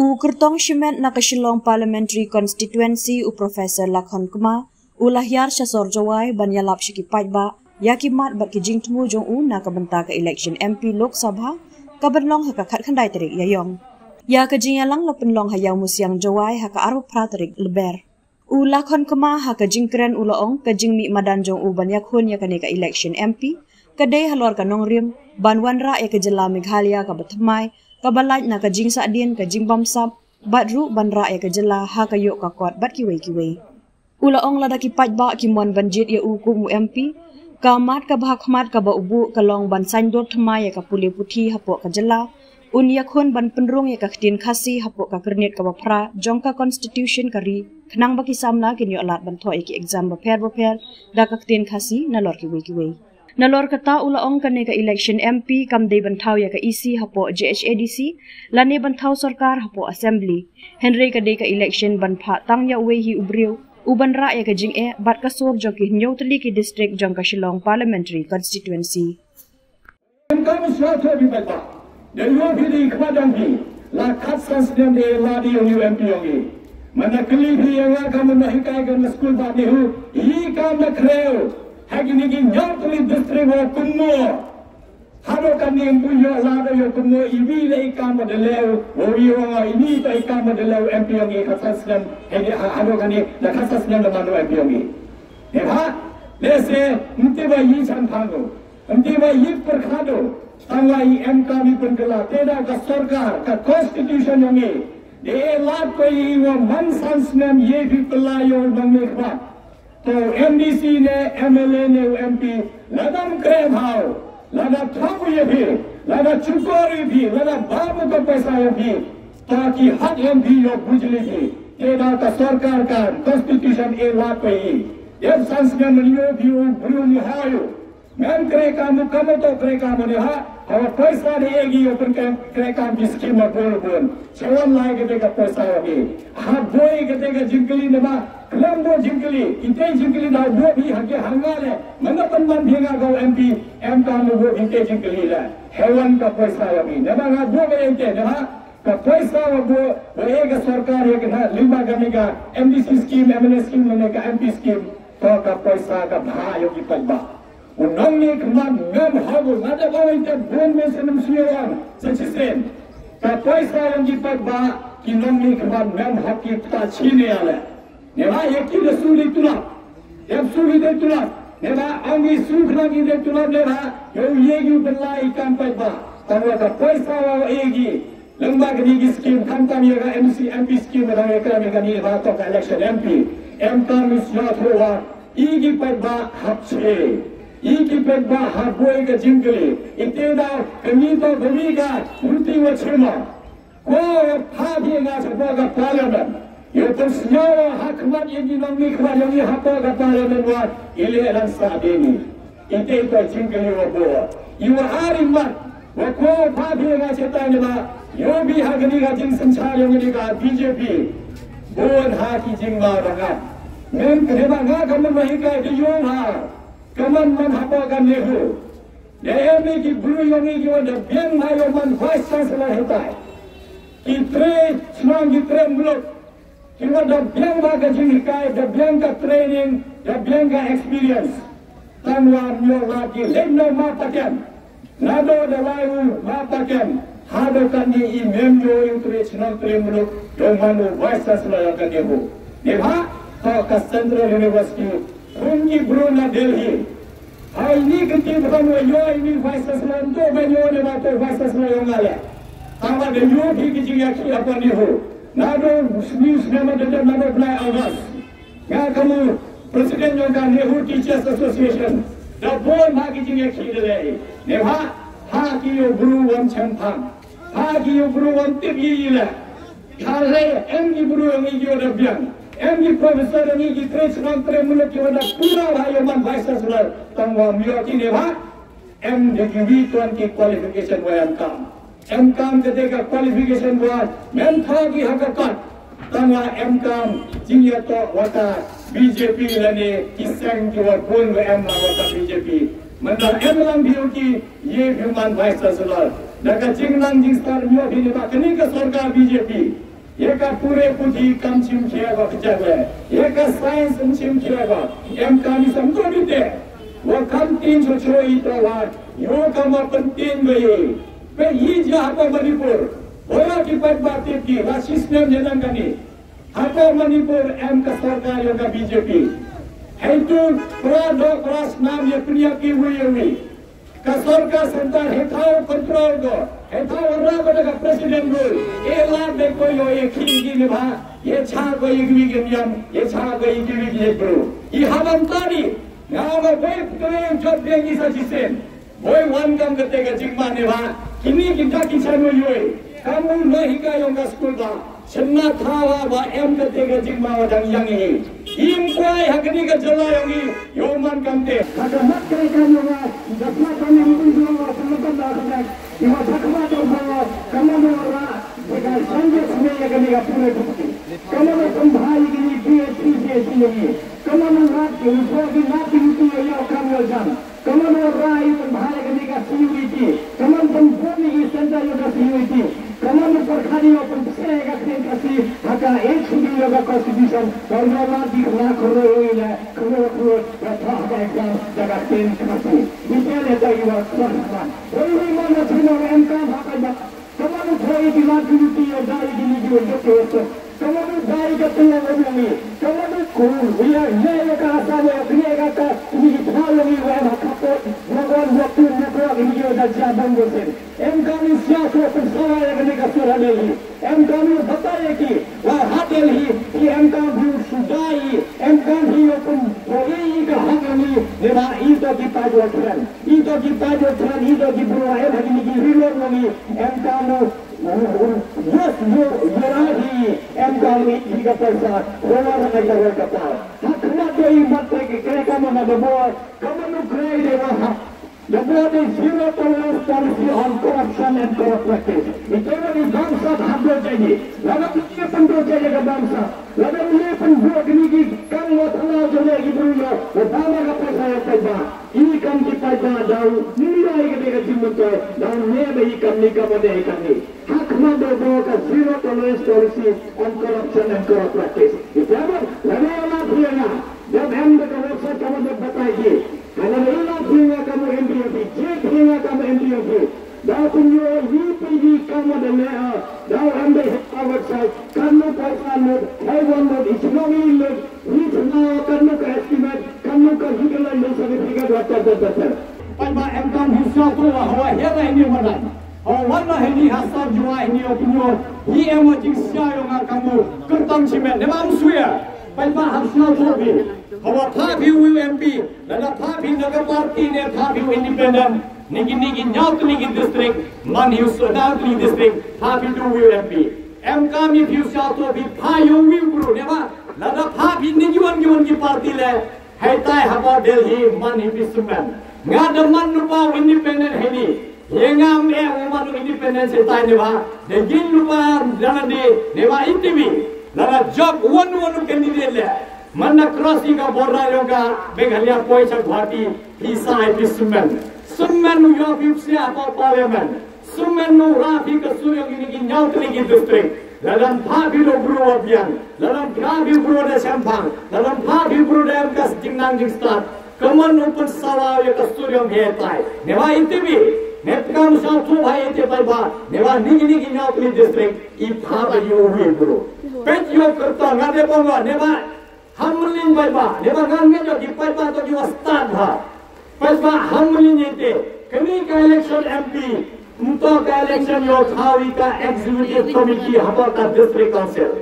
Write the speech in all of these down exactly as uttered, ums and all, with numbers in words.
U kyrtong shimet na ka Shillong Parliamentary Constituency, u Professor Lakhon Kma, u la hiar sha sor Jowai ban ïalap sha ki paidbah ïa ki mat bad ki jingthmu jong u na ka bynta ka election M P Lok Sabha ka ban long ha ka khatkhyndai tarik Ïaiong. Ïa ka jingïalang la pynlong ha Ïawmusiang, Jowai, ha ka arphew phra tarik Lber. U Lakhon Kma, ha ka jingkren, u la ong ka jingmih madan jong u ban ïakhun ïa kane ka election M P ka dei halor ka nongrim ban wanrah ïa ka jylla Meghalaya kaba thymmai, kaba lait na ka jingsahdien, ka jingbamsap, bad ruh ban rah ïa ka jylla ha ka ïoh ka kot bad kiwei kiwei. U la ong lada ki paidbah ki mon ban jied ïa u kum u M P, ka mat kaba ha khmat kaba u buh ka long ban saiñdur thymmai ïa ka pule puthi hapoh ka jylla, un ïakhun ban pynrung ïa ka ktien Khasi hapoh ka kyrnit kaba phra jong ka Constitution ka ri, khnang ba ki samla kin ïoh lad ban thoh ïa ki exam bapher bapher da ka ktien Khasi, nalor kiwei kiwei. Nalor kata, u la ong kane ka election M P kam dei ban thaw ïa ka E C hapoh J H A D C, lane ban thaw sorkar hapoh Assembly. Hynrei ka dei ka election ban phah tang ïa uwei hi u briew u ban rah ïa ka jingeh bad ka sur jong ki hynñiew tylli ki district jong ka Shillong Parliamentary Constituency. Em kam shuwa to bi bad ba. Da yo phi di khmat dang phi. La khatsan snem de la di yong U M P yong i. Mana kylli phi ïa nga ka mynno hikai ka na skul ba ni hu. I kam na kreu. Ha kini ki hynñiew tylli district wa kumno. Haduh kane em pu ïoh lad ïoh kumno i wi leh i kam ba delew. Wa wi wa nga i ni to i kam ba delew M P yong i khatsan snem. Hei di ha-, haduh kane da khatsan snem da mano M P yong i. Ïa ha. Lehse, ym tip ba i chan phang u. Ym tip ba i pyrkhat u. Tang la i em kam i pynkylla. Te da ka sorkar, ka constitution yong i. De e lad ko i wa man san snem ye phi pylla ïa u nongmihkhmat. To M D C ne M L A ne u M P, lada ym kren bha u, lada thap u ïa phi, lada chukor ïa phi, lada bam u ka paisa ïa phi, to ki hak M P ïoh bujli phi. Te da ka sorkar ka constitution e lad ko i. Ïa san snem ym ïoh phi u briew ni ha u. Mem kre kam u kam u to kre kam u ni ha. Hawa paisa de egi u pyn kre, kre kam ki skim ma bun bun. Chewan lai kete ka paisa wa ki. Ha boi kete ka jingkylli ne ba. Klam bo jingkylli. Ite jingkylli da bo bi ha ke ha nga le. Mana pan man bi nga ka M P. Em kam u bo ite jingkylli le. Hewan ka paisa wa ki. Ne ba nga bo be ite ne ba. Ka paisa wa bo, bo e ka sorkar ya ka na. Limba ka ni ka M D C scheme, M L A scheme, ne ka M P scheme. To ka paisa ka bha yo ki paidbah. U nongmihkhmat mem hok u, nga da ba wan te bun bun snem shu wan sa chisien. Ka paisa wan ki paidbah, ki nongmihkhmat mem hok ki ta chine ale. Ne ba ïa ki da su ni tulap. Ïa su ni da tulap. Ne ba ang ni su khna ki da tulap ne ba ïa u ye ki u bela i kam paidbah. Tang wa ka paisa wa ïa ki. Lem ba kini ki skim khamtam ïa ka M C M P skim ba dang ïa ka ïa kani ba to ka election M P. Em kam is not over. I ki paidbah hap che. I ki paidbah hap boi ka jingkylli. Ite da kani to kani ka ruti wa chima. Ko ya pha bi nga sa ka parliament. Yo to snyawa ha khmat ïa ki nongmihkhmat ïa ngi ha ka parliament wa ile lan sa de ni. Ite ito jingkylli wa bo. Iwa ari mat. Wa ko pha bi nga chetai ne ba. Yo bi ha kani ka jingsynshar ïa ngi ka B J P. Bun ha ki jingma rangat. Mem kene ba nga ka man ba hikai de yo ha. Ka man man ha ko ka nehu. Ne em ni ki bru ïa ngi ki wa da biang ha yo man vice chancellor hitai. Ki tre chnong ki tre muluk. Ki wa da biang ba ka jinghikai, da biang ka training, da biang ka experience. Tang wa myo la ki lem no ma paken. Na do da lai u ma paken. Ha do kan ni i mem yo i u tre chnong tre muluk, do man u vice chancellor ya kan ni hu. Ni ha, to ka Central University, hum ki bru na Delhi. Hai ni kiti bukan wa yo ini vice chancellor untuk ba yo ne ba to vice chancellor yang ngale. Tawa de yo ki ki jing yaki apa ni ho. Nado news nama de nado bnai August. Nga kamu president yang ka Nehru Teachers Association. Da bon ma ki jing yaki de le. Ne ha ha ki yo bru wan champang. Ha ki yo bru wan tip yi le. Kale em ki bru yang ngi yo da biang. Em ki professor yang ngi ki tre chnong tre muluk ki wa da pura ha yo man vice chancellor. Tang wa myo ki ne ha. Em de ki wi tuan ki qualification wa em kam. Em kam kete ka qualification wa mem tha ki ha ka kat. Tang wa em kam jing ya to wa ka B J P lane ki seng ki wa bun wa em wa ka B J P. Manda em lang bi ki ye human vice chancellor. Da ka jing lang jing star myo bi ne ba kani ka sorkar B J P. Ïa ka pule puthi kam shim khia ba kjat le. Ïa ka science kam shim khia ba. Em kam i sam to ni te. Wa kam tin cho cho i to wa. Yo kam ma penting ba ye. Pe i ja ha ka Manipur. Ora ki pat ba tip ki. Wa system je nang kani. Ha ka Manipur em ka sorkar ïa ka B J P. Hei tu pra do pra snam ïa pynïap ki wi ïa wi. Ka sorkar centre he thaw control ko, he thaw ra ko da ka president rule. E la de ko yo e king ki ne ba, ye cha ko ye gwi gen yam, ye cha ko ye gwi gen bro. I haban tari, nga ma boy kre jot de ni sa jisen. Boy wan kam kate ka jingma ne ba, kini kita ki chanu yoi. Kamu no hika yong ka school ba. Shynna thawa ba em kate ka jingma wa dang ïang hi. Im kwai ha kani ka jylla yong hi, yow man kamte. Ha ka mat kai ka nyawa, da pla ka ni ri ri wa sa ka da ka da. Iwa sa ka ma da ba, ka ma da ra, da ka san ya sne ya kani ka pule puti. Ka ma da pun bhai kani P H P C S C yong hi. Ka ma da rat ki, iwa ki rat ki ni ya ya kam ya jam. Ka mano ra i pynbha ïa kane ka C U E T, ka man pynbun ïa ki center ïa ka C U E T, ka man pyrkhat ïa u pynpseh ïa ka ktien Khasi ha ka eighth schedule ïa ka constitution, ka ïa la di la kyroi ïa la kyroi kyroi ïa thoh ha ka exam ïa ka ktien Khasi. Ni ka le ta ïa wa kyroi man. Oi oi man na china em kam ha ka ba. Ka mano kyroi ïa ki la ki luti ïa da ïa ki ni ki wa jot ïa wa. Ka mano dei ka tnga ka ngi. Ka mano ku ïa ïa ïa ka sa ïa kne ka ka ni ki tha ïa ngi wa ma ka ko. Wa wa wa tu ni ko ni ki da ja ban go sen. Em ka ni sia ko pun sa ïa kne ka sura le hi. Em ka ni bata ïa ki. Wa ha Delhi ki em ka bi sudai. Em ka ni yo pun ko i ka ha ni. Ni ma i to ki pa jo tren. I to ki pa jo tren i to ki bro em ha ni ki ri lo ni. Em ka ni Yes, yo, yo hi, em ka ni hi ka paisa, rola na ka ka ka pa. Ha khmat de i mat de ke ke ka mana de bo, ka manu kre de wa ha. De bo de zero tolerance policy on corruption and corrupt practice. I ke ni bangsa ha do jani. Lada ni pun do jani ka bangsa. Lada ni pun do ni ki kang wa thala jani ki bru yo. Wa ba ma ka paisa ya paisa. I kam ki paisa dau. Ni ni ai ka de ka jimon to. Dau ne ba i kam ni ka ma de i kam ni. Ha khmat de bo ka zero tolerance policy on corruption and corrupt practice. Ita ba lada ïa la phi ïa nga, jab em da ka website ka ba da batai ki. Ka lada ïa la phi ïa nga ka mo M P M P, je phi ïa nga ka mo M P M P. Da pun yo hi phi hi ka mo da le a, da em da ha website, kan no paisa lut, hai wan lut, i chnong i lut, i chnong kan no ka estimate, kan no ka hi ka lai lut certificate, wa ta ta ta ta. Pai ba em kam hi sa ko wa, wa hi la ni ma lai. Ho wan na hini ha sar jua hini o pinyo. Hi em wa jingsia yo nga kamu. Kyrtong chimen. Ne ma suya. Pai ba ha sna to bi. Ho wa pha bi wi M P. La la pha bi na ka party ne pha bi independent. Niki niki nyau tu niki district. Man hiu so nyau tu niki district. Pha bi tu wi M P. Em kami piu sia to bi pha yo wi bru ne ma. La la pha bi niki wan ki wan ki party le. Hei tai ha ba Delhi man hi pi sumen. Nga da man nu ba independent hini. Ye ngam eh u manu independence tai ne ba. De gin lu ba dana de ne ba interview. Lana job one one candidate le. Mana crossing ka border yo ka Meghalaya poi cha Guwahati. Hi sa ai pi sumen. Sumen u yo pi sia pa parliament. Sumen u ra pi ka suryo gini ki nyau tli ki district. Lalam pha pi lo bru wa biang. Lalam pha pi bru da sempang. Lalam pha pi bru da em kas jingnang jingstad. Kaman u pynsawa ïa ka studio ngi tai. Ne wa itibi. Ne pkam sa tu wa itibi ba. Ne wa nigi nigi nyau pli district. I pha ba yu wi bru. Pet yu kerta nga de bong wa. Ne wa hamling bai ba. Ne wa ngan ngi yu di pai ba to yu wa stad ha. Pai ba hamling ite. Kani ka election M P. Mto ka election yo thawi ka executive committee haba ka district council.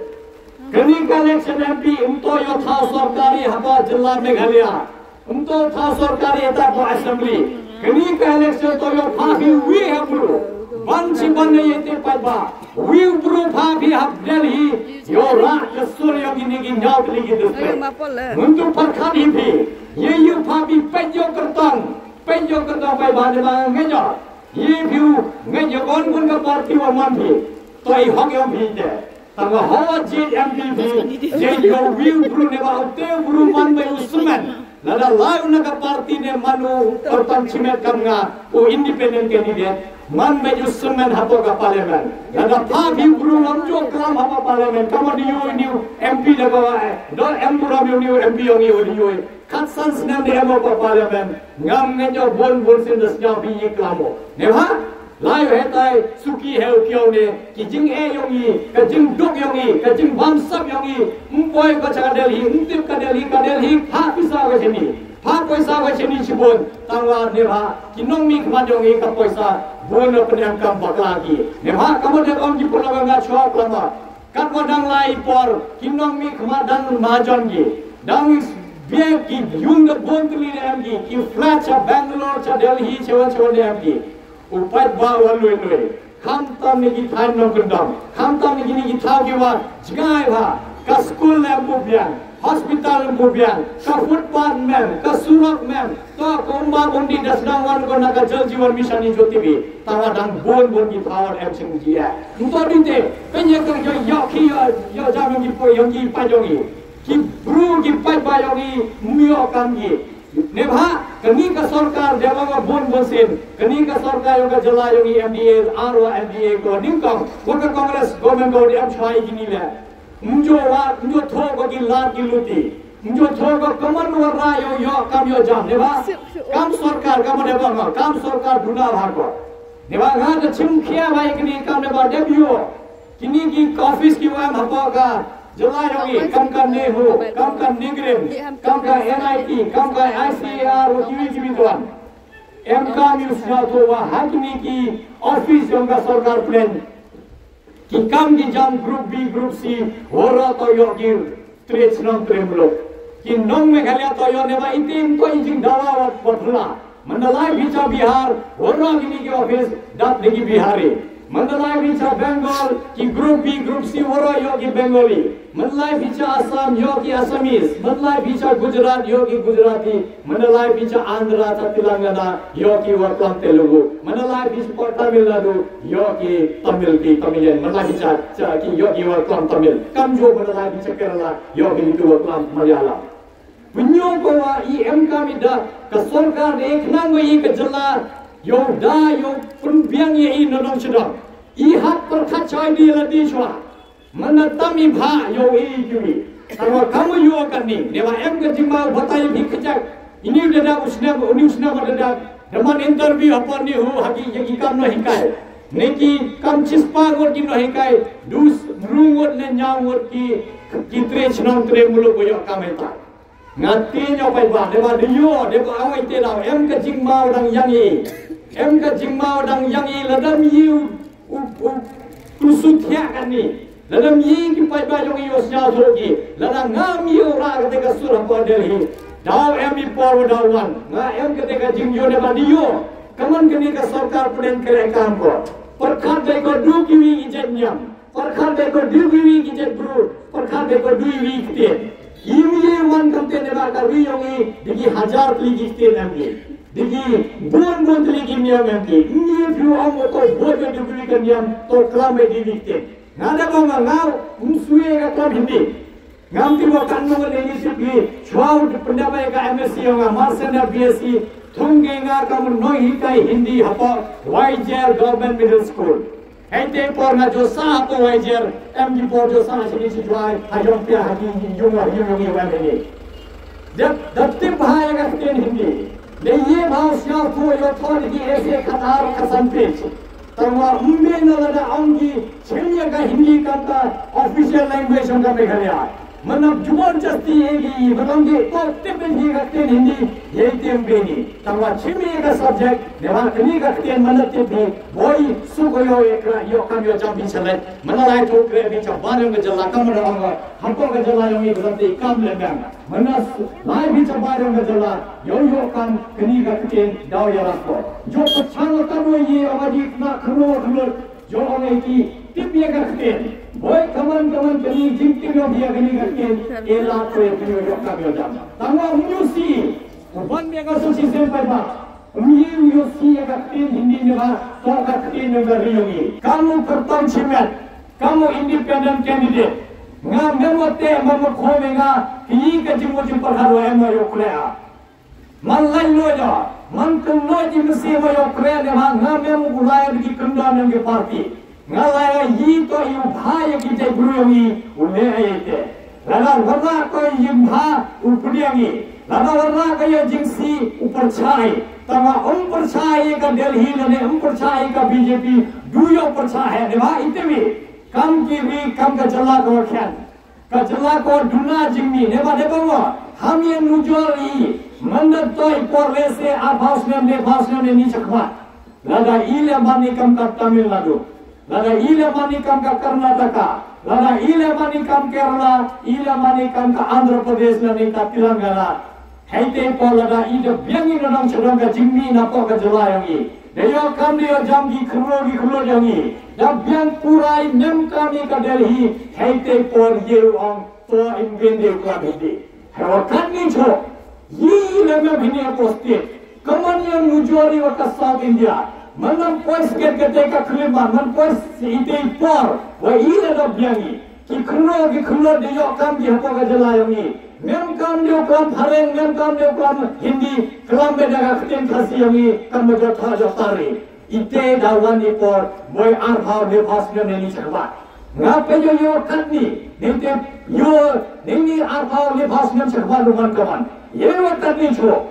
Kani ka election M P mto yo thaw sorkari haba jylla Meghalaya. Mto thaw sorkari eta ko assembly. Kani ka election to yo pha phi wi ha bru. Ban chi ban ne yete pai ba. Wi bru pha phi hab Delhi. Yo ra ka sur yo gini gi nyau kli gi district. Muntu par khan hi phi. Ye yu pha phi pen yo kertang. Pen yo kertang pai ba ne ba ngenyo. Ye phi u ngenyo kon kun ka party wa man phi. To i hok yo phi te. Tang ho jit M P P, jit yo wiu bru ne ba te bru man ba u sumen. Lada lai u na ka party ne mano u kyrpang shimet kam nga u independent candidate, man me ju semen hapoh ka parliament. Lada pha phi bru lam ju klam hapoh parliament, kam u di yu ni u M P da ka wa, eh, do em bru lam yu ni u M P yong yu di yu. Kat san snem de em hapoh parliament, ngam ngan ju bun bun sin da sñiaw phi yi klam u. Ne ha? Lai u hetai suki heu kiau ne, ki jingeh yong i, ka jingduk yong i, ka jingbamsap yong i, mpoi ko cha ka Delhi, ntip ka Delhi, ka Delhi, ha pisa ka chini, ha poisa ka chini chibun, tangwa ne ha, ki nongmihkhmat yong i ka poisa, bun na penem kam bakla ki. Ne ha, kamu dek ong ki pula nga chua klama. Katwa dang lai por, ki nongmihkhmat dang majon ki. Dang biang ki yung da bun tili ne em ki, ki flat cha Bangalore, cha Delhi, cha wan cha wan ne em ki. U paidbah wa lui lui. Khamtam ne ki thaw nongkyndong. Khamtam ne ki ne ki thaw ki wa jngai wa. Ka school ne em pu biang. Hospital ne em pu biang. Ka footpath mem. Ka surok mem. To kumba kumdi da sdang wan ko na ka Jal Jeevan Mission i jyoti bi. Tawa dang bun bun ki thaw em sing jia. Nto di te. Penye ka yo yo ki yo yo jam ki po yo ki pa yo ki. Ki bru ki paidbah yong i myo kam ki. Nebha, kani ka sorkar deba nga bun bun sin. Kani ka sorkar yong ka jylla yong i M D A, arwa M D A ko ningkong. Wa ka Congress government ko di am chwai kini le. Mjo wa, mjo tho ko ki lat ki luti. Mjo tho ko kaman wa ra yo yo kam yo jam. Nebha, kam sorkar, kam deba nga, kam sorkar duna bha ko. Nebha nga da chim khia bai kini kam deba deb yo. Kini ki office ki wa em hapoh ka jylla yong i, kam ka NEHU, kam ka NEIGRIHMS, kam ka N I T, kam ka I C A R, wa kiwi kiwi tuan. Em kam yu sñiaw to wa ha kini ki office yong ka sorkar plen. Ki kam ki jam group B, group C, wara to yoh ki tre chnong tre muluk. Ki nong Meghalaya to yoh ne ba itim to i jingdawa wa, wa phla. Mandalay phi cha Bihar, wara kini ki office, dap ne ki Bihari. Mandalay phi cha Bengal, ki group B, group C, wara yoh ki Bengali. Mandalay phi cha Assam, yoh ki Assamese. Mandalay phi cha Gujarat, yoh ki Gujarati. Mandalay phi cha Andhra, cha Telangana, yoh ki wa klam Telugu. Mandalay phi cha Tamil Nadu, yoh ki Tamil ki Tamilian. Mandalay phi cha, cha ki yoh ki wa klam Tamil. Kamjooh mandalay phi cha Kerala, yoh ki tu wa klam Malayalam. Pynyoh ko wa i em kam i da ka sorkar de khnang wa i ka jylla yoh da yoh pynbiang ya i nodong chidong. I hap pyrkhat chai di la di chwa. Mana tam i bha yoh i kiwi. Karwa kam yoh kan ni. Dewa em ka jingma u batai bi kajak. Ini u dada u snam, uni u snam dada. Daman interview hapon ni hu hagi yagi kam no hikai. Neki kam chispa ngot ki no hikai. Dus ru ngot ne nyaw ngot ki ki tre chnong tre muluk yoh kam eta. Nga tin yoh pai ba, deba de yo, deba awai te dau, em ka jingma u dang yang i. Em ka jingma u dang yang i, ladam yi u, u, u, u su thiah kan ni. Ladam yi ki pai ba yong i u sñiaw thok i. Ladam ngam yi u ra kate ka sur hapa Delhi. Dau em i por u dau wan. Nga em kate ka jingyo deba de yo. Kaman kani ka sorkar pdeng kere kam ko. Pyrkhat dei ko du kiwi i jait niam. Pyrkhat dei ko du kiwi ki jait bru, pyrkhat dei ko du kiwi ki ktien. Im ye wan kam te ne ba ka ri yong i, digi hajar tylli ki ktien em ki. Digi bun bun tylli ki niam em ki. Im ye phi ong ko bun bun tylli ki niam, to klam e digi ktien. Nga da ko nga ngau, um sui ka klam Hindi. Ngam ti wa kan nong ne ni sip gi, chwa u pyndap ai ka M S C yong nga, master na B S C, thong ge nga kam nong hikai Hindi hapoh, Wahiajer Government Middle School. Hei te por nga jo sa hapoh Wahiajer, em gi por jo sa sini si chwa, ha yong pia ha gi yung wa yung yung yung em ni. Dep, dep tip ha ya ka ktien Hindi. De ye ma sñiaw ko yo thon gi essay khatar ka san page. Tangwa mbe na lada ong ki chim ya ka Hindi kam ka official language yong ka Meghalaya. Manam jubor jasti ye ki manam ki to tip Hindi ka ktien Hindi ye tip bini. Tangwa chim ya ka subject ne wa kani ka ktien manam tip bi boi su ko yo ye kra yo kam yo jam bi chale. Manam lai to kre bi cha ba yong ka jylla kam manam ong hapoh ka jylla yong i ka ti kam le bang. Manam lai bi cha ba yong ka jylla yo yo kam kani ka ktien dau ya rak ko. Jo pa chang ka mo ye ong a ji na khro khro Jo ong ei ki tip ïa ka ktien. Boi kaman kaman kani jingtip ïa kani ka ktien. E la to ïa kani ïa ka ïa jam. Tangwa um ïoh si. U ban ïa ka susi sem pai ba. Um ïoh ïoh si ïa ka ktien Hindi ne ba. To ka ktien ne ba ri ïoh ngi. Kamu kyrtong chimet. Kamu independent candidate. Nga memo te memo khome nga. Ki ka jingmo jingpyrkhat wa emo ïoh klea. Man lai lo ja, man ken lo ji mesti ma yo kre ne ma nga mem u lai di kendam yang ke parti. Nga lai yi to yu bha ya ki te bru yang i u le ai te. Lada warna ko yi bha u pdiang i. Lada warna ko ya jingsi u percaya. Tama um percaya ka Delhi lane um percaya ka B J P. Du yo percaya ne ma ite wi. Kam ki wi kam ka jala ko khan. Ka jylla ko duna jingmih ne ba ne ba wa ham ïa nujor i manda toi por lese a phaw snem ne phaw snem ne ni chakma. Lada i le mani kam ka Tamil Nadu, lada i le mani kam ka Karnataka, lada i le mani kam Kerala, i le mani kam ka Andhra Pradesh ne ka Telangana. Hei te por lada i da biang i nodong chadong ka jingmih na pok ka jylla yong i. Da yo kam da yo jam ki khro ki khro yong i. Da biang purai nem kam i ka Delhi. Hei te por ye ong to in bin de klam hi de. Hei wa kan ni cho. Yi le mem hini a postit. Kaman yang nujori wa ka South India. Manam poi sket kete ka kliman. Man poi si i te por. Wa i le da biang i. Ki khro ki khro de yo kam ki hapo ka jylla yong i. Mem kam de klam phareng, mem kam de klam Hindi, klam be da ka ktien Khasi yong i, kam mo jot ha jot tari. Ite da wan i por, boi ar phaw le phaw snem ne ni chakwa. Nga pe yo yo kat ni, ni te yo, ni ni ar phaw le phaw snem chakwa lu man kaman. Ye wa kat ni cho.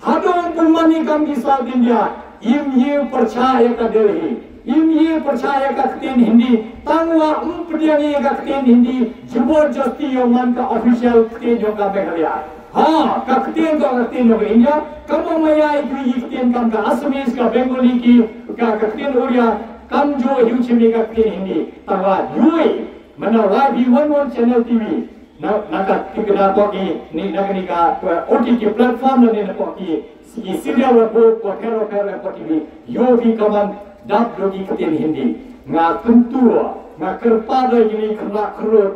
Hadong pun mani kam ki South India, im ye percaya ka Delhi, im ye percaya ka ktien Hindi, tangwa um pdiang ye ka ktien Hindi, jubor josti yo man ka official ktien yo ka Meghalaya. Ha, ka ktien ka ktien yo ka India, ka mo maya i kri ktien kam ka Assamese, ka Bengali ki, ka ka ktien Oria, kam jo hiu chimi ka ktien Hindi, tangwa yui, mana wa bi one one channel T V. Na, na ka, ki, ki, na pok ki, ni, na, ni ka, uh, O T T platform na ni na pok ki, ki serial wa pok, wa pher, wa pher, wa pok ki, yo ki kaman dap do ki ktien Hindi. Nga kuntu, nga kerpa da ki ni kena kerut,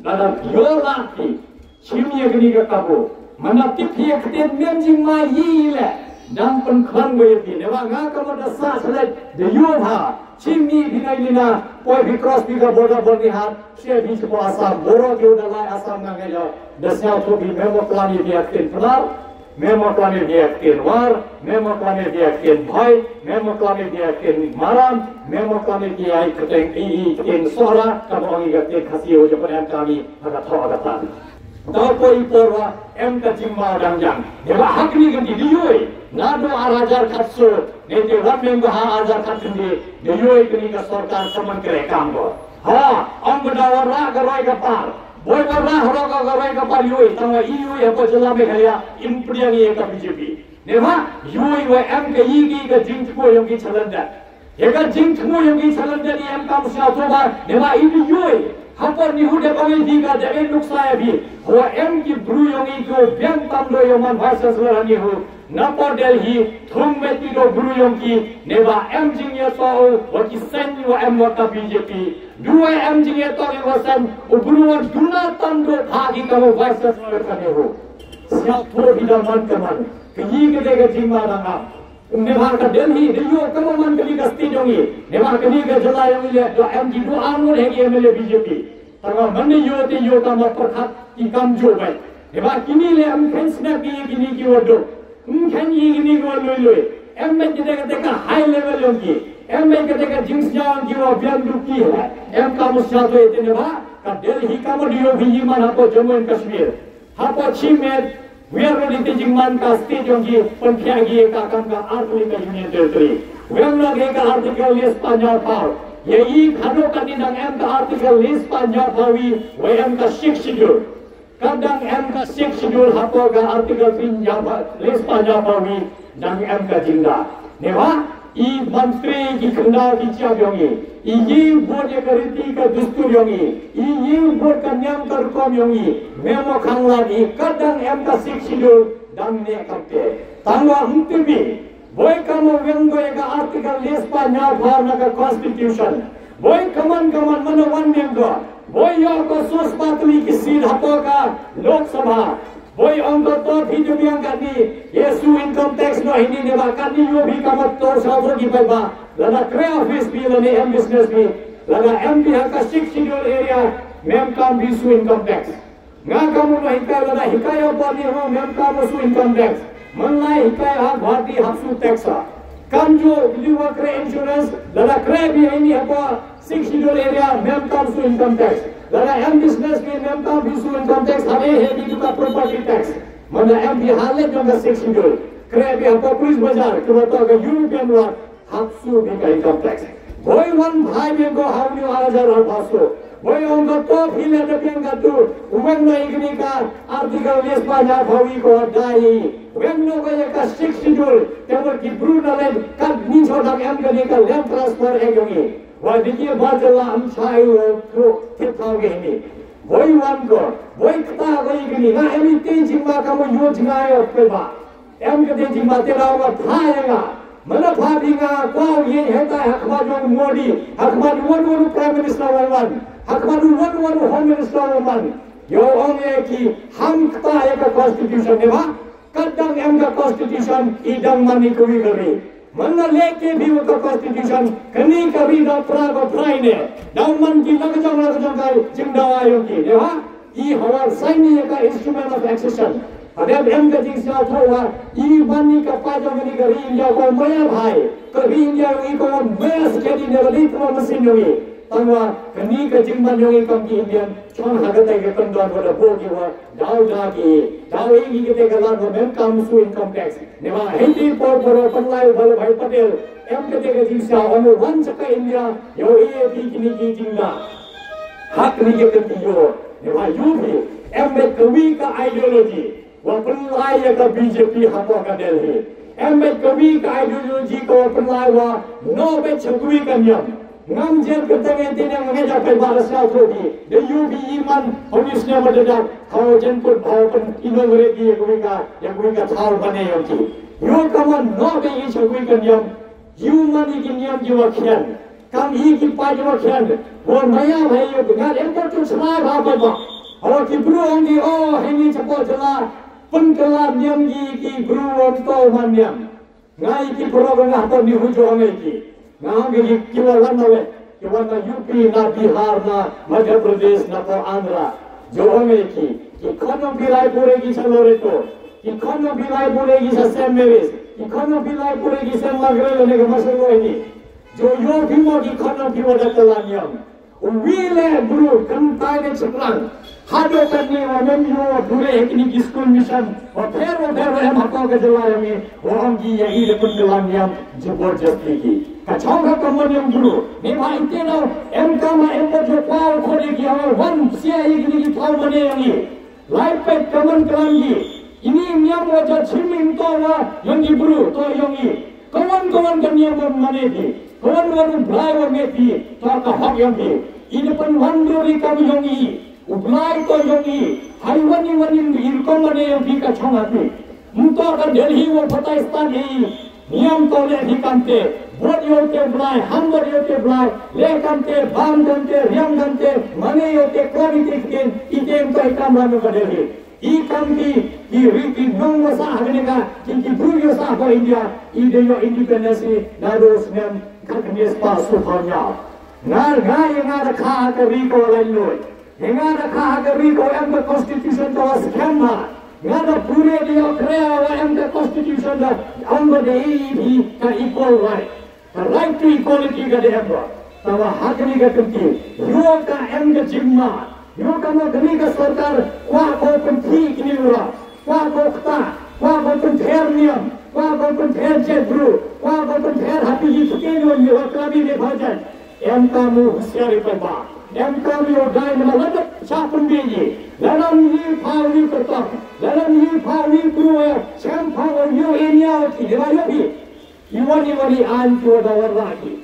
na da yo la ki, chim ye ki ni ka kabu. Mana tip ye ktien men jing ma yi le, dang pen klan wa ye ki. Ne wa nga kaman da sa selek, da yo ha, chim ni bi na ni na, poi bi cross bi ka border bor ni hat, Sia bi shu Assam, boro ki u da lai Assam nga ngai yo. Da sñiaw to bi memo klam i bi ak tin pnar, memo klam i bi ak tin war, memo klam i bi ak tin bhai, memo klam i bi ak tin maram, memo klam i bi ai kteng i i tin sohra, ka mo ngi ka tin Khasi u Japan em kami, ha ka tho ha ka tan. Tau po i por wa, em ka jingma dang jang. Deba hakni ka di di yoi, na do ar hajar khatso, ne te wan mem ha hajar khat kndi, di yoi kni ka sorkar saman kre kam ko. Ha, ong ba da wa rah ka roi ka par. Boi wa rah roi ka, ka roi ka par yoi, tang wa i yoi hapoh jylla Meghalaya, im pdiang i ka B J P. Ne ma, yoi wa em ka i ki ka jingthmu yong ki chalender. Ïa ka jingthmu yong ki chalender i em kam sñiaw to ba, ne ma i bi yoi. Hapoh ni hu de ba ngi di ka de nuksa ïa bi. Wa em ki bru yong i ko biang tam do yong man Vice Chancellor ni hu. Na por Delhi, thung met ki do bru yong ki, ne ba em jingïatoh, wa ki seng wa em wa ka B J P. Du wa em jingïatoh wa seng, u bru wa duna tam do ha ki ka wa Vice Chancellor ka ne hu. Siap tho bi da man ka man. Ka yi ka de ka jingma da ngam. Ne ba ka Delhi, de yo ka ma man ka ni ka state yong i. Ne ba ka ni ka jylla yong i le, do em ki do angun he ki M L A B J P. Tangwa man de yo te yo ka ma pyrkhat ki kam jo bai. Deba kini le em khein snap ki kini ki wa duk. Em khein ki kini ki wa lui lui. Em met ki te ka te ka high level yong ki. Em met ki te ka jingsñiaw ki wa biang duk ki he. Em ka mu sñiaw to ite deba. Ka Delhi ka ma di yo bi yi man hapoh Jammu and Kashmir. Hapoh Chin Met, wiar ro di te jingman ka state yong ki, pynphiah ki ka kam ka article ka Union Territory. Wiang na ki ka article list pa ñiaw paw. Ye i khadok ka ni dang em ka article list pa ñiaw paw wi, wa em ka Sixth Schedule. Ka dang em ka Sixth Schedule hapoh ka article three ñiaw pa, list pa ñiaw paw wi, dang em ka jingda. Ne wa, i mantri ki khyndaw ki chiap yong i. I yi bud ya ka riti ka dustur yong i. I yi bud ka niam ka rukom yong i. Memo khang lad i ka dang em ka Sixth Schedule dang ne kam te. Tangwa hum tibi. Boi kamo weng boi ka article list pa ñiaw paw na ka constitution. Boi kaman kaman mana wan mem do. Boi yo ko sos patli ki seat hapoh ka Lok Sabha. Boi ong ko to phi ju biang katni, ye su income tax no hini ne ba katni yo phi kamo to sa to ki pai ba, lada kre office phi lane em business phi, lada em phi ha ka Sixth Schedule area, mem kam phi su income tax. Nga kamo no hikai lada hikai yo pa ni ho, mem kamo su income tax. Man la hikai ha Guwahati hap shu tax ha. Kam ju bili wa kre insurance, lada kre bi ini apa six schedule area mem kam shu income tax. Lada em business bi mem kam bi shu income tax, hade he bi ka property tax. Mana em bi hale jong ka six schedule. Kre bi apa police bazar, kre to ka European wa hap shu bi ka income tax. Boi wan bhai bi ko ha u ni ar hajar ar phaso. Boi ong ka to phile da biang ka tu. Uweng na ikni ka article yes pa nya phawi ko dai. Weng no ko ya ka six schedule. Te wa ki bru na len kat ni so dang em ka ni ka land transfer e yong i. Wa di ki ba jala am chai wo kro te thaw ge ni. Boi wan ko. Boi kta ko ikni. Nga em i te jingma ka mo yo jinga yo pe ba. Em ka dei jingma te raw nga pha ïa nga. Mana pha phi nga kwah u ïeng heta ha khmat jong u Modi, ha khmat u wan wan u Prime Minister wan wan, ha khmat u wan wan u Home Minister wan wan. Ïoh ong ïa ki ham kta ïa ka Constitution ne ba. Kat dang em ka Constitution i dang mane kawi ka ri. Mana leh ke phi wa ka Constitution kani ka ri da pra ka pra ne. Dang man ki la ka jong la ka jong ka jingdawa ïong ki ne ba. I hawar saini ka instrument of accession. Hadem em ka jingsngew thoh wa i mani ka pa jong ni ka ri India ko maya bhai. Ka ri India i ko maya sekali ne ri ko masin yong i. Tangwa kani ka jingman yong i kam ki Indian chon ha ka tai ka kondon wa da bo ki wa daw da ki. Daw i ki kete ka lan wa mem kam su income tax. Ne ma hindi por por pan lai wa bhai Patel. Em kete ka jingsngew ong wan saka India yo i ki kini ki jingda. Hak ni ke kenti yo. Ïa wa U P, em bad kawi ka ideology wa pynlai ïa ka B J P hapoh ka Delhi. Em bad kawi ka ideology ka wa pynlai wa no bad cha kawi ka niam. Ngam jer ka tang ïa tine ngam ngeja pynbha da sñiaw throh ki. Da U P i man honi sñiaw ma da da. Haw jen put haw pyn ino ngre ki ïa kawi ka, ïa kawi ka thaw bane ïa ki. Yo ka man no bad i cha kawi ka niam. Yu man i ki niam ki wa khian. Kam i ki pa ki wa khian. Wa maya bhai yu ngat em por tu sma bha bha bha. Hawa ki bru ong ki o hini chapo jala. Pun kala niam ki ki bru ong to man niam. Ngai ki bru ong nga to ni hu jo ngai ki. Nga ong ki ki wa wan na we. Ki wan na U P na Bihar na Madhya Pradesh na ko Andhra. Jo ong ngai ki. Ki khon ong ki Raipur ki Chaloreto. Ki khon ong ki Raipur ki sa Saint Mary's. Ki khon ong ki Raipur ki Saint Margaret ne ka masalo ni. Jo yo phi mo ki khon ong phi wa da kala niam. U wi le bru kan tai ne chaklang. Hado kan ni wa mem yo bure he kini ki school mission. Wa pher wa pher wa em hako ka jala ya mi. Wa ong ki ya i de pun kala niam jubor jasti ki. Ka chong ka kamon yang bru. Ni ma ite no em kama em bot yo kwa o khode ki hawa wan sia i kini ki thaw mane yang i. Lai pek kaman klam gi. Ini niam wa ja chim im to wa yong gi bru to yong i. Kawan kawan ka niam wa mane gi. Kawan wa u blai wa nge gi. To ka hok yong gi. Ini pan wan bru ri kam yong i. U blai to yong i. Hai wan i wan i ri kom mane yong gi ka chong ati. Mto ka Delhi wa patai stan i. Niam to leh hi kamte, bot yo te blai, ham bot yo te blai, leh kamte, bam kamte, riam kamte, mane yo te kwani te ken, i te mto i kam ram ka Delhi. I kam ki, ki ri ki nong wasa hagane ka, ki ki bru yo sa ko India, i de yo independence ni, na do snem, ka knes pa su pa nya. Ngar ga ye ngar kha ka ri ko lai noi. Hinga da kha ha ka ri ko em ka constitution ka wa skhem ba. Nga da pure di o kre wa em ka constitution da ong ba de i hi ka equal right. Ka right to equality ka de em ba. Ta wa ha kani ka kynti. Yo ka em ka jingma. Yo ka ma kani ka sorkar kwa ko pynthi kini ura. Kwa ko kta. Kwa ko pynther niam. Kwa ko pynther jet bru. Kwa ko pynther hapi yi kini ura. Yo ka mi de phajan. Em kam u husiari pynba. Em kam u dai na malada cha pynbei. Lalam yi pha wi kyrtong. Lalam yi pha wi pruwa. Chem pha wa yu enya ki dira yopi. Iwan iwan i an ki wa da warra ki.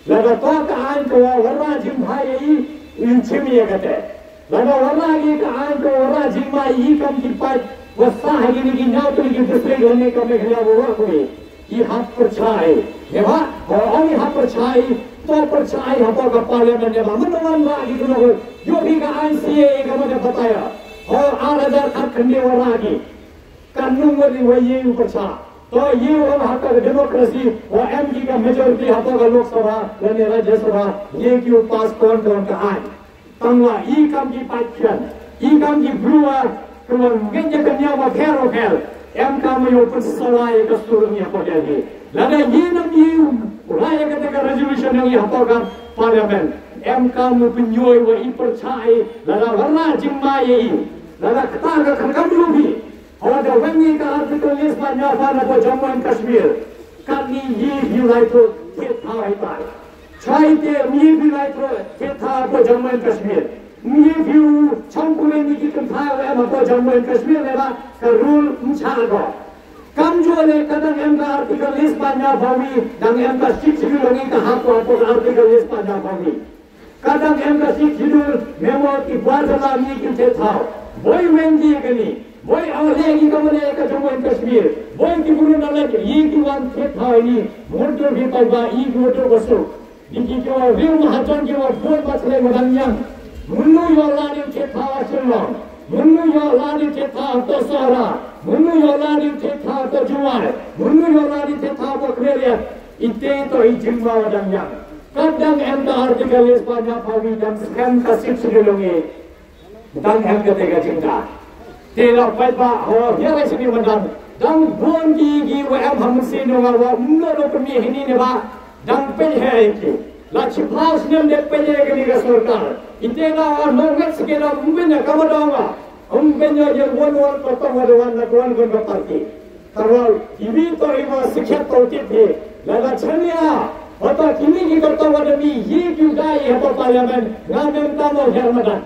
Lada to ka an ki wa warra jim pha ya i. Yu chim ya kate. Lada warra ki ka an ko warra jingma i kam ki pat wa sa ha kini ki nyaw kini ki district lane ka Meghalaya wa wa kuni. I hap pyrchai. Ne ba, ho ong i hap pyrchai. To pyrchai ha to ka parliament ne ba. Mano wan ra ki kuno ko. Yo bi ka I C A ka mane bataya. Ho ar hajar khat khande warra ki. Kanun wa ri wa ye u pyrchai. To ye u ha ka democracy wa em ki ka majority ha to ka Lok Sabha lane Rajya Sabha ye ki u pass kon kon ka ain. Tangwa i kam ki paithian, i kam ki brua, ka wa ngin ya ka niam wa pher wa pher. Em kam u pynsawa ïa ka sur jong ngi hapoh Delhi. Lada ïa nam ïa u rah ïa kata ka resolution jong ngi hapoh ka parliament, em kam u pynïoh wa i pyrchah i, lada wanrah jingma ïa i, lada kata ka kham kam u hi. Hawa da wan ïa ka article list ba ñiaw pha na hapoh Jammu and Kashmir. Katni ïa u lai to thied thaw hi tai. Chai te mi phi lai pro ke tha ko Jammu and Kashmir. Mi phi u chang ku ne ni ki kan tha wa ma ko Jammu and Kashmir ne ba ka rule mcha ko. Kam jo le ka dang em ka article list ba ñiaw ba wi, dang em ka sixth schedule ngi ka ha ko ko article list ba ñiaw ba wi. Ka dang em ka sixth schedule memo ki bwa da la mi ki te tha. Boi wen ji ka ni. Boi aw le ngi ka mane ka Jammu and Kashmir. Boi ki buru na le yi ki wan thied thaw ini. Ngun tu hi tau ba yi ki wa tu ko su. Ni ki ki wa riu ma ha chon ki wa boi ba chle ma dang yang. Munu yo la ni thied thaw a Shillong. Munu yo la ni thied thaw to Sohra. Munu yo la ni thied thaw to Jowai. Munu yo la ni thied thaw to Khliehriat. Ite to i jingma wa dang yang. Ka dang em ka article list ba ñiaw pha wi dang skhem ka sixth schedule ngi. Dang em kata ka jingda. Te la paidbah ho hiar ai sini madan. Dang bun ki ki wa em ha mynsiem jong nga wa mno do pynmih hini ne ba. Dang pynheh ai ki. La chiphaw snem de pynheh kani ka sorkar. Ite na wa no ngat sike na mbenya ka wa dong wa. Mbenya ye wan wan patong wa wan na wan wan ka party. Tarwal, iwi to iwa sikhet to tip hi. Lada chania, hata kini ki kata wada mi yi ki dai hata parliament, nga men tamo her madan.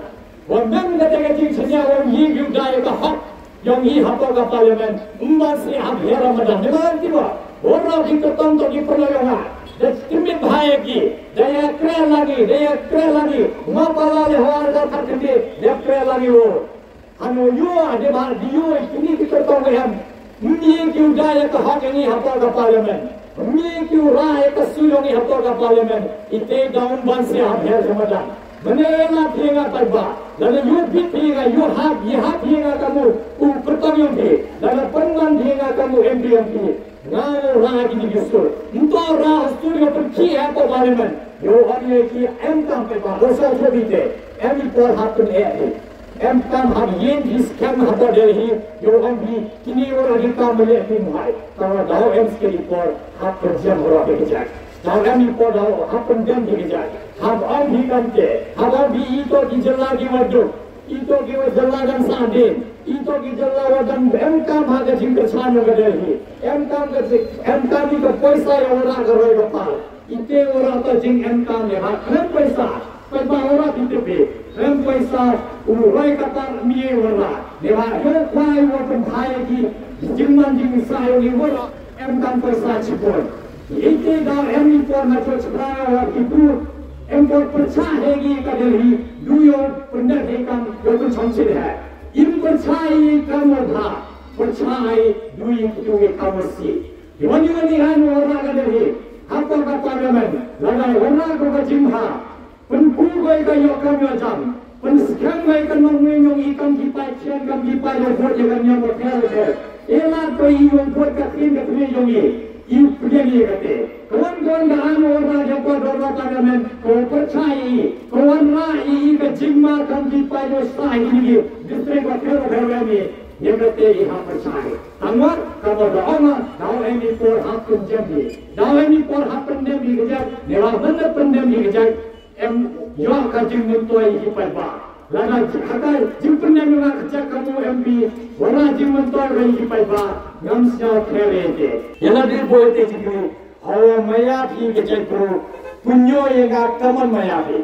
Wa men kata ka jing chania wa yi ki dai ka hak, yong yi hata ka parliament, mba si hak her madan. Ni madan tiwa, ora ki kata to ki pernah yong ha. Da timit bhai ki, da ya kre lagi, da ya kre lagi, ma pala le hawar da thar kende, da kre lagi wo. Hano yo ade ba di yo kini ki kyrtong em. Mni ki u dai ka hak ngi hapoh ka parliament. Mni ki u rai ka sulong ngi hapoh ka parliament. Ite daun ban si hap her samadan. Mene la phi nga pai ba. Lada yo bit phi nga yo hap ye hap phi nga kamu u kyrtong yong phi. Lada pynman phi nga kamu M P yong phi. Nga ra ki ni sur. Nto ra sur yo pynki ha ko parliament. Yo ani ki em kam pe ba. Ko so so bi te. Em i por hap pyn e. Em kam hap yen hi skhem hap Delhi. Yo am bi kini ora di kam le hi muhai. Tawa dau em ski i por hap pyn jam ora bi jai. Dau em i por dau hap pyn jam bi jai. Hap am hi kam te. Hap am bi i to ki jela ki wadu. Ito ki wa jylla dang sa din. Ito ki jylla wa dang em kam ha ka jingkyrchan ka Delhi. Em kam ka jing, em kam ito poisa ya wa ra ka roi ka par. Ite wa ra ta jing em kam ya ha. Em poisa. Pai ba wa ra ite pe. Em poisa u roi ka par mi ye wa ra. Ne wa yo kwai wa pynthai ki jingman jingsa yo ni wa ra. Em kam poisa chipon. Ite da em i por na church prayer wa ki tu. Em por pyrchah he gi ka Delhi. Du yo pyndep he kam yo pynchong chit he. Im pyrchah i kam wa dha. Pyrchah i du i tu i kam wa si. Di wani wani han wa ra ka Delhi. Hapa ka parliament. Lada wa ra ko ka jingha. Pynku bai ka ïoh kam ïoh jam. Pynskhem bai ka nongwei nong i kam ki paid shen kam ki paid ïoh vote ïa ka niam ka kher ka kher. Ela ko i ïoh vote ka khin ka khin yong i. I pdiang i kate. Kawan kawan ka ano ra ïa ko dor ra parliament. Ko pyrchah i. Kawan ra i i ka jingma kam ki paid ïoh sa i ni. District ka kher ka kher yong i. Ïa kate i ha pyrchah i. Tangwar ka ba da ong a. Daw em i por hap pynjem i. Daw em i por hap pynjem i kejat. Nela menda pynjem i kejat. Em ïoh ka jingmyntoi ïa ki paidbah. Lada ha ka jingpyndem ïa nga ka jaka ka mu M P, wala jingmyntoi ïa ki paidbah, ngam sñiaw khlem ïa te. Ïa lada boi te jingkylli, hawa maya phi ka jait bru, pynïoh ïa nga kammon maya phi.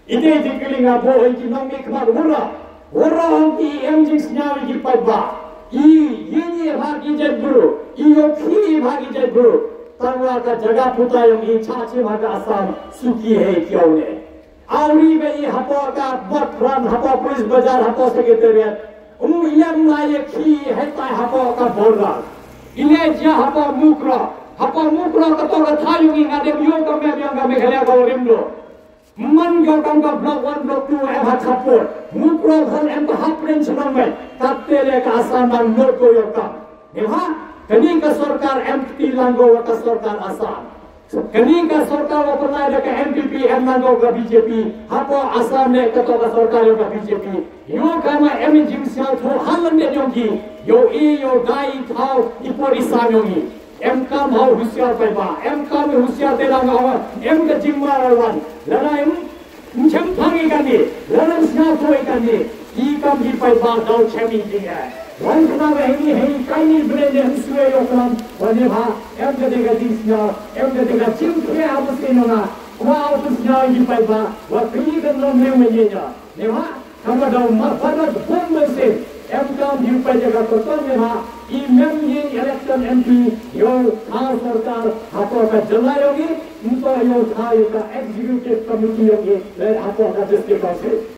Ite jingkylli nga boi ïa ki nongmihkhmat wara. Wara ong ki em jingsñiaw ïa ki paidbah. I, i ni ha ki jait bru. I ïoh ki ha ki jait bru. Tangwa ka jaka puta yong i cha chim ha ka Assam. Suki he ki ong ne. Auri ba i hapoh ka bot ran hapoh police bazar hapoh secretariat. Um i em la ïa ki he tai hapoh ka border. I le jia hapoh Mukroh. Hapoh Mukroh ka to ka tha yong i nga dem yo ka mem yong ka Meghalaya ka rim do. Man ka kam ka block one, block two, em ha support. Mukroh hal em ka hapren chnong me. Katte le ka Assam ban not ko yo kam. Em ha, kani ka sorkar em ti lang ko ka sorkar Assam. Kane ka sorkar wa pynlait da ka N P P, em nangto ka B J P, hapoh Assam ne kato ka sorkar ïa ka B J P. Ïoh kama em jingsngewthuh ha lyndet ïong ki, ïoh i ïoh dei i thaw i por i sam ïong i. Em kam hau husiar paidbah, em kam husiar te dang hawa, em ka jingmar wan. Lada em Ym shym pang ïa kane, lada ym sngewthuh ïa kane, ki kam ki paidbah daw shem ïa ki eh. Wan khnang ba heini hei kaini bnai ne hynsuwe ïoh klam, wan ne ha, em ka dei ka jingsngew, em ka dei ka jingkhleh ha mynsiem jong nga, kwah u pynsngew ïa ki paidbah, wa kini kan long ne wen ïa ïa. Ne ha, kaba daw ma padat bun mynsiem, em kam ki paidbah ka kyrtong ne ha, i mem ïa election M P, ïoh ha sorkar, ha ka jylla ïoh i, Nto ïoh thaw ïa ka executive committee ïoh i leh hapoh ka district council.